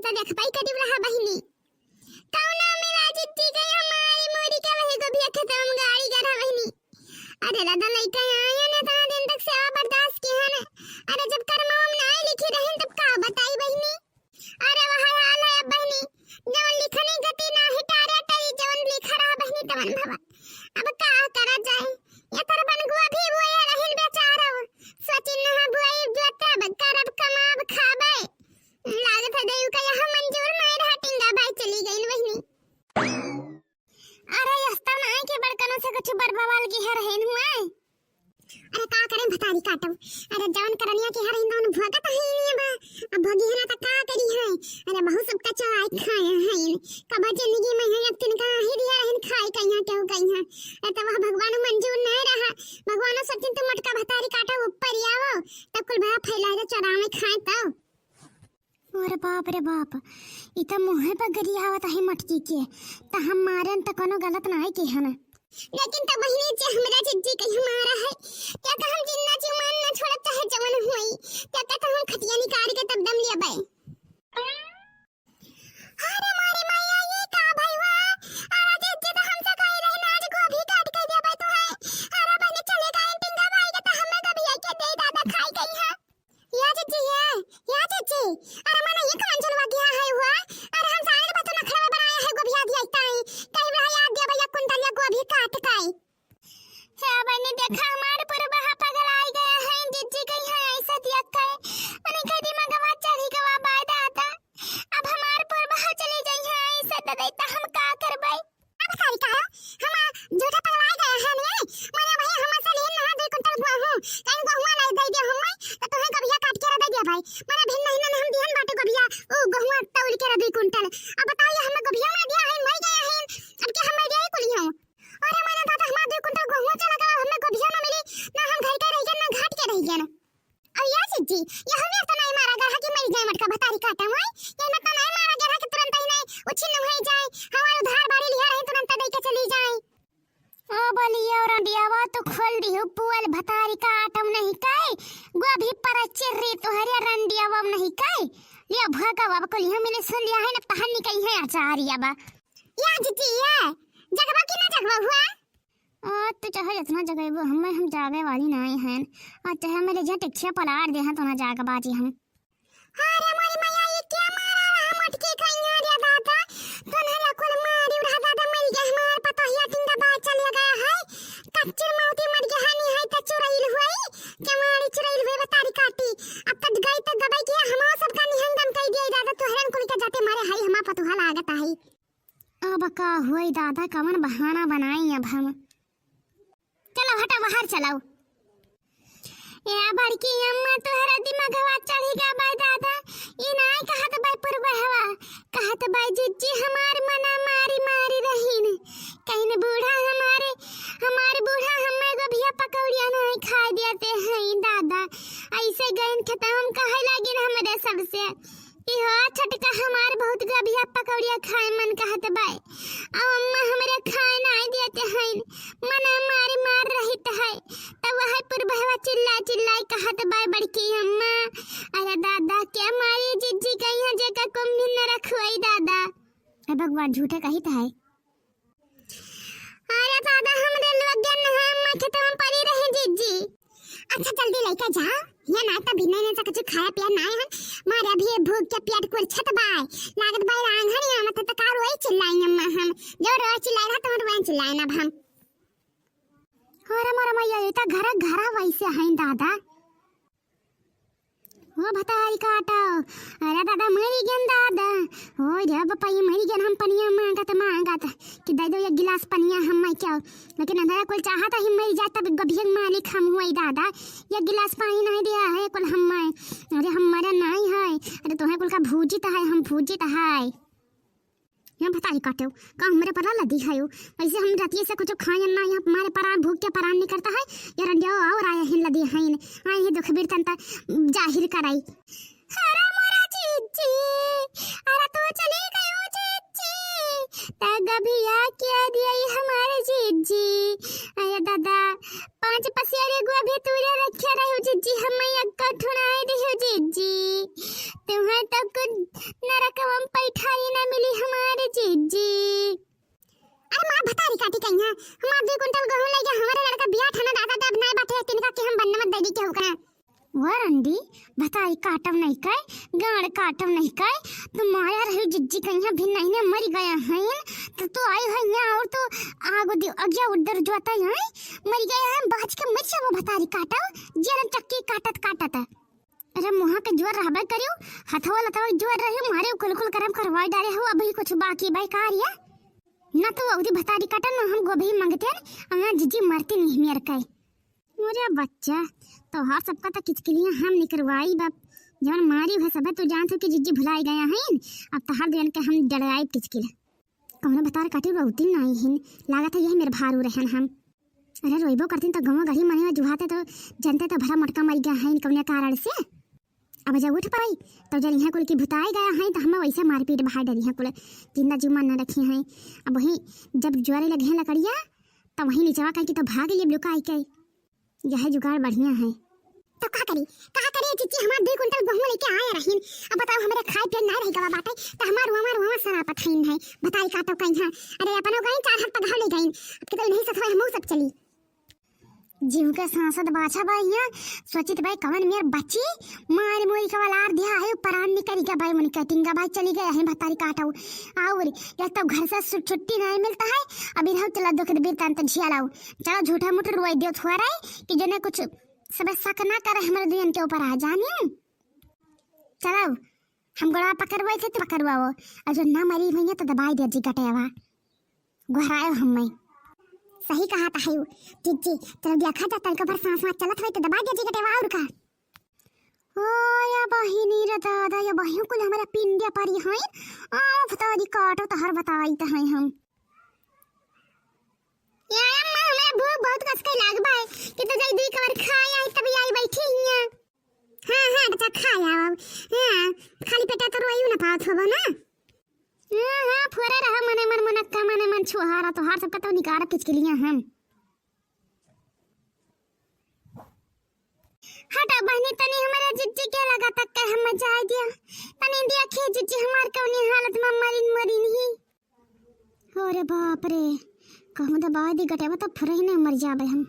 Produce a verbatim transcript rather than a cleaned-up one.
त देखबई करिब रहा बहिनी। कौना मेला जिज्जी गई हमारी मूरी के वही गोभिया खेतवा में गाड़ी गढ़ा बहिनी। अरे दादा, लइका आए ने इतना दिन तक सेवा बर्दाश्त की है ना। अरे जब कर्मवा में नाई लिखी रहिन तब का बताई बहिनी। अरे वह हाल है अब बहिनी, जवन लिखनी गति नाही टारे टरी, जवन लिखा रहा बहिनी तवन भवा। अब का करा जाए, ये तर बन गुआ भी बोए रहिन बेचारो। सोचिन नहा बुआई जोतब, करब कमाब खाबे। लागत है देव का यहाँ मंजूर नहीं रहा, टिंगा बाई चली गई बहिनी। अरे यस्ता नाई के बड़कनो से कुछ बरबवाल की है रहेन हुआ। अरे का करें भतारी काटो, अरे जवन करनिया के हर इंदौन भोगत है नहीं बा, अब भोगी है ना त का करी है। अरे बहुत सब कचो आए खाए हैं, कब जिंदगी में है एक तिनका ही दिया रहन खाए कहीं केहू कहीं। अरे तो वह भगवान मंजूर नहीं रहा, भगवान सचिन तू मटका भतारी काटो ऊपर ही आवो, तब कुल भया फैला दे चरावे खाए तो। अरे बाप रे बाप, ई त मुँहे पर गरियावत है मटकी के, त हम मारन त कोनो गलत नाई के हन। लेकिन त बहिनी जे हमरा जिज्जी के मारा है, क्या त हम जिन्ना जी मान न छोड़ब चाहे जवन होई, क्या त हम खटिया निकाल के तब दम लेबै। अरे मोरी मैया, ये का भइवा? अरे जिज्जी त हमसे कही रही ना आज गोभी काट के देबै तू है। अरे बहिनी चले गए टिंगा भाई के त हमें गोभी के दे दादा खाई गई है। या जिज्जी, ये, या जिज्जी, अरे मने ये कौन चलवा गया है हुआ? अरे हम सारे बतू नखरा बनाया है गोभिया दिया ताई। कहीं रहा याद दिया भैया कुंटल या गोभी काट काई। हे बहिनी देखा हमार पुरबहा पगल आई गया है, जिज्जी कहीं है ऐसा दिया काई। मने कह दिमागवा चढ़ी गवा बाय दादा। अब हमार पुरबहा चली जाई है ऐसा ददई त हम का करबै? अब सारी का हम झूठा पगलाए गए हैं ने। मने भाई हम से लेन नहा दो कुंटल गोहूं, कहीं गोहुआ लाई दे दे हमें, तो तुम्हें गोभिया काट के दे दे भाई। मने भिन्न महीना में हम दिहन बाटे गोभिया, ऊ गोहुआ तौल के दो कुंटल। अब बताओ ये हमें गोभिया ना दिया है, मर गया है, अब के हमें दिया ही कुली हो। अरे मने दादा हमार दो कुंटल गोहुआ चला गया, हमें गोभिया ना मिली, ना हम घर के रह गए, ना घाट के रह गए ना। अब या जिज्जी, यह में तो नहीं मारा गया है कि मर जाए मटका भतारी काटा हुआ है। ये में तो नहीं मारा गया है कि तुरंत ही नहीं उछिन्न हो जाए, हमार उधार बाड़ी लिया रहे तुरंत दे के चली जाए। ओ बोलिए और रंडियावा तो खोल दी हो पुअल भतारी काटम नहीं काई, गोभी पर चिर्री तोहरे रंडियावा नहीं काई। लिया भगा बाबा को लिया मैंने सुन लिया है ना तहन निकई है आचारिया बा। या जिज्जी ये जगवा की ना जगवा हुआ? आ, तू चाहे जितना जगइबो, हमें हम जागे वाली नाई हन। आ, चाहे हमें ले जा टेक्सिया पलार दे हैं, तो ना जाग बाजी हम। अरे मोरी मैया, ये क्या मारा रहा मटकी खइया रे दादा? तोन्हरा कुल मारी उड़ा दादा, मर गए हमार पतोहिया टिंगा बाज चले गया है। कच्ची मौती मर गया है, नहीं है तो चुरैल हुई। क्या मारी चुरैल हुई बतारी काटी। अब तक गई तो गबई किया, हमार सबका निहंगन कह दिया दादा, तोहरन कुल के जाते मारे हाई हमार पतोहा लागत है। अब का होई दादा, कवन बहाना बनाई अब हम? चलो हटा बाहर चलाओ। ए बड़की अम्मा तोहरा दिमागवा चढ़ी गा बाय दादा। ई नाय कहत बाय पुरबहवा, कहत बाय जिज्जी हमार मना मारी मारी रहीन। कहिन बूढ़ा हमारे, हमार बूढ़ा हमें गोभिया पकौड़िया नाय खाए देते हैं दादा। ऐसे गइन खतम कहे लागिन हमरे सबसे। इहो छोटका हमार बहुत गभिया पकौड़िया खाए मन कहत बाय। अब अम्मा हमरे खाए नाय देते हैं, मना मारी मार रहित है। तब वह पुरबहवा चिल्ला चिल्लाई कहत बाय बड़की अम्मा, अरे दादा के मारी जिज्जी कहीं जेका कुंभी न रखुआई दादा। ए भगवान झूठे कहित है। अरे दादा, हमरे लोग के नहा अम्मा खेतवा में पड़ी रहे जिज्जी। अच्छा जल्दी लइके जा, ये ना तो बिना इन्हें से कुछ खाया पिया ना है। मारे अभी ये भूख के पेट कुरछत बाय। लागत बाय रांग हनी हम तो तकार वही चिल्लाई अम्मा हम। जो रोज चिल्लाई रहा तो रोज चिल्लाई ना हम। अरे मोर मैया, ये तो घर घरा वैसे हैं दादा। ओ भतारी काटो, अरे दादा मरी गेन दादा, ओ रे बापा ये मरी गेन, हम पनिया मांगत मांगत कि दे दो एक गिलास पनिया हम मैं क्या, लेकिन अंधरा कुल चाहत ही मरी जाए तब गभियन मालिक हम हुए दादा, एक गिलास पानी नहीं दिया है कुल हम मैं, अरे हम मरे नहीं है, अरे तुम्हें कुल का भूजित है, हम भूजित है। यहाँ भतारी काटेउ, का हमरे परा लदी है यो? वैसे हम रतिये से कुछ खायन ना, यहाँ हमारे परान भूख के परान निकरता है। ये रंडिया और आया है लदी है, आए ही दुख बिरतन ता जाहिर कराई। अरे मोरा जिज्जी, अरे तू चली गयो जिज्जी, ता गभिया क्या दिया ये हमारे जिज्जी। अरे दादा, पाँच पसेरी गोभी तूरे रखे रहो जिज्जी, हमें एक कठुनाई दियो जिज्जी। तुम्हें तो कुछ न कवन पैठारी ना मिली हमारे जीजी। अरे मार भतारी काटी कहीं है, हमार दू कुंटल गेहूं ले गया, हमारे लड़का बिया ठाना दादा दब नाय बाटे, तिनका के हम बन्नमत दे दी केहू का। वो रंडी, भतारी काटब नहीं कय, गाड़ काटब नहीं कय, तो माया रही जिज्जी कहीं भी नहीं ने मर गया है, तो तू आई है यहाँ और तू आगो दियो, अगिया उधर जोता है, मर गया है, बाज के मर जाबो भतारी काटब, जेरम चक्की काटत काटत। अरे मुहा के जोर रहबे करियो, हथवा लथवा के जोर रहियो, मारे कुल कुल करम करवाई डारे हो, अभी कुछ बाकी भाई का रिया? ना तो अउरी भतारी काटन, ना हम गोभी मांगते हैं, अहाँ जिज्जी मरती नहीं मेर कय। मोरे बच्चा, तोहार सबका तो किचकिलियां हम निकरवाई बाप। जवन मारी है सबे तो जानत हो कि जिज्जी भुलाई गया है, अब तोहार दुयन के हम डराई किचकिल। कौनो भतार काटी बहुती नहीं हिन, लागत है यही मेर भारू रहन हम। अरे रोइबो करतीन तो गंवा गढ़ी मने में जुहाते तो जनते तो भरा मोटका मर गया है कौने कारण से। अब जब उठ पाई तो जब यहाँ कुल की भुताई गया है तो हमें वैसे मारपीट बहाय डरी है कुल, जिंदा जुमा न रखी है। अब वही जब ज्वरे लगे हैं लकड़िया तो वही निचवा कह के तो भाग लिए लुकाई के। यह जुगाड़ बढ़िया है। तो का करी, का करी जिज्जी, हमार दू कुंटल गेहूं लेके आए रहीन। अब बताओ, हमरे खाए पिए ना रह गवा बाटे, तो हमार हमार हमार सरापत हईन है। बताई का तो कहीं है। अरे अपनो गईन चार हाथ पगहा ले गईन, अब के तो इन्हीं सथवा हमहू सब चली। जीव के सांसद बाछा बा यहाँ, सोचित भाई कवन मेर बची, मार मोरी के वाला आर दिया है, परान निकल गया भाई, मन कटिंगा भाई चली गया है भतारी काटो। और या तो घर से छु-, छुट्टी नहीं मिलता है, अभी रहो चला दुख बीर तंत झियालाओ। चलो झूठा मुठ रुआई दियो थोड़ा है कि जने कुछ सबे शक ना करे हमरे दुयन के ऊपर आ जानियो। चलो, हम गोड़वा पकड़वाई थे तो पकड़वाओ, और जो ना मरी हुई है तो दबाई दे जी गटेवा, गोहरायो हमें। सही कहा था यू, जिज्जी, चलो देखा जा तनका भर सांस वास चलत हुई तो दबाई दे जी गटेवा और का। ओ या बहिनी रे दादा, या बहियों कुल हमारा पिंडिया परी हैं, आ भतारी काटो तो हर बताई तो हैं हम। या अम्मा, हमरा भूख बहुत कस के लाग बा, कि तो जल्दी कवर खाए आई, तभी आई बैठी हियाँ। हाँ, हाँ, बच्चा, खा आओ। हाँ, खाली पेटा तो रोइयो ना पावत होबो ना। हाँ, हाँ, फोरे रहा मने मन मुनक्का, मने मन छुहारा, तोहार सबका तो निकार किचकिलियाँ हम। हटा बहनी, तनी हमारे जिज्जी के लगा तक के हम मजा आ गया। तनी देखिए जिज्जी हमार कौनी हालत में मरिन मरिन ही। अरे बाप रे, कहूँ दबाई दी गटेवा तो फुरही नहीं मर जाबे हम।